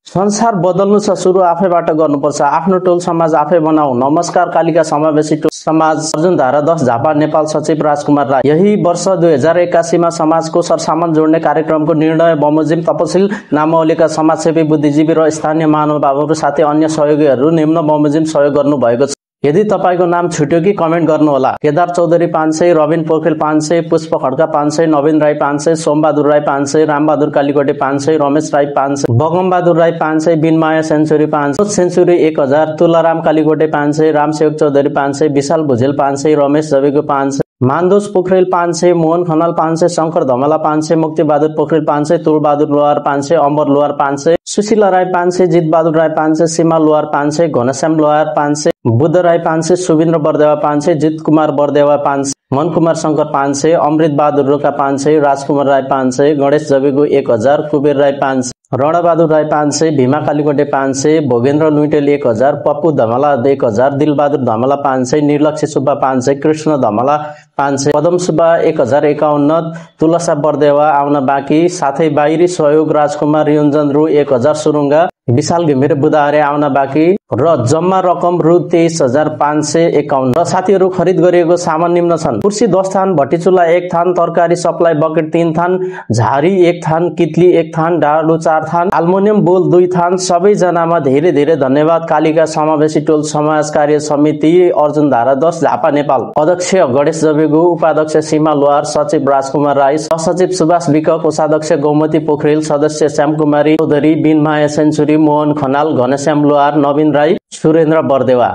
संसार बदल्नु छ सुरु आफैबाट गर्नुपर्छ। आफ्नो टोल समाज आफै बनाऊ। नमस्कार कालिका समावेशी टोल समाज अर्जुन धारा 10 झापा नेपाल सचिव राजकुमार राई। यही वर्ष 2081 मा समाजको सरसामान जोड्ने कार्यक्रमको निर्णय बमोजिम तपसिल नामावलीका समाजसेवी बुद्धिजीवी र स्थानीय महानुभावहरू साथै अन्य सहयोगीहरू निम्न बमोजिम सहयोग गर्नु भएको छ। यदि तपाईको नाम छुट्यो कि कमेन्ट गर्नुहोला। केदार चौधरी 500, रबिन पोखरेल 500, पुष्प खड्का 500, नवीन राई 500, सोमबहादुर राई 500, रामबहादुर कालीकोटे 500, रमेश राई 500, बगमबहादुर राई 500, बिनमाया सेन्चुरी 500, सेन्चुरी 1000, तुलाराम कालीकोटे 500, रामसेवक चौधरी 500, विशाल भुजेल 500, रमेश जबेको 500, मानदोष पोखरेल 500, मोहन खनाल 500, शंकर धमला 500, मुक्तिबहादुर पोखरेल 500, तुलबहादुर लोहार 500, अमर लोहार 500, सुशीला राई 500, जितबहादुर राई 500, सीमा लोहार 500, घनश्याम लोहार 500, बुद्ध राई 500, सुबिन्द्र बरदेवा 500, जित कुमार बरदेवा 500, मनकुमार शंकर 500, अमृत बहादुर रोका 500, राजकुमार राई 500, गणेश जबेगु 1000, कुबेर राई 500, रणबहादुर राई 500, भीमा कालीकोटे 500, भोगेन्द्र लुइटेल 1000, पप्पू धमला 1000, दिलबहादुर धमला 500, निर्लक्ष्य सुब्बा 500, कृष्ण धमला 500, पदम सुब्बा 1051, तुलसा बरदेवा आउन बाँकी, साथै बाहिरी सहयोग राजकुमार योन्जन रु 1000 सुरुङ्गा, विशाल घिमिरे बुधारे आउन बाँकी र जम्मा रकम रु 23551 र साथीहरू खरिद गरिएको सामान निम्न छन्। कुर्सी 10 थान, भट्टीचुला 1 थान, तरकारी सप्लाई बकेट 3 थान, झारी 1 थान, कितली 1 थान, डाडु 4 थान, एल्युमिनियम बोल 2 थान। सबैजनामा धेरै धेरै धन्यवाद। कालिका समावेशी टोल समाज कार्य समिति अर्जुन धारा 10 झापा नेपाल। अध्यक्ष गणेश जबेगु, उपाध्यक्ष सीमा लोहार, सचिव राजकुमार राई, सहसचिव सुभाष विक, कोषाध्यक्ष गौमती पोखरेल, सदस्य श्यामकुमारी चौधरी, बिनमाया सेन्चुरी, मोहन खनाल, घनश्याम लोहार, नवीन राई, सुरेन्द्र बरदेवा।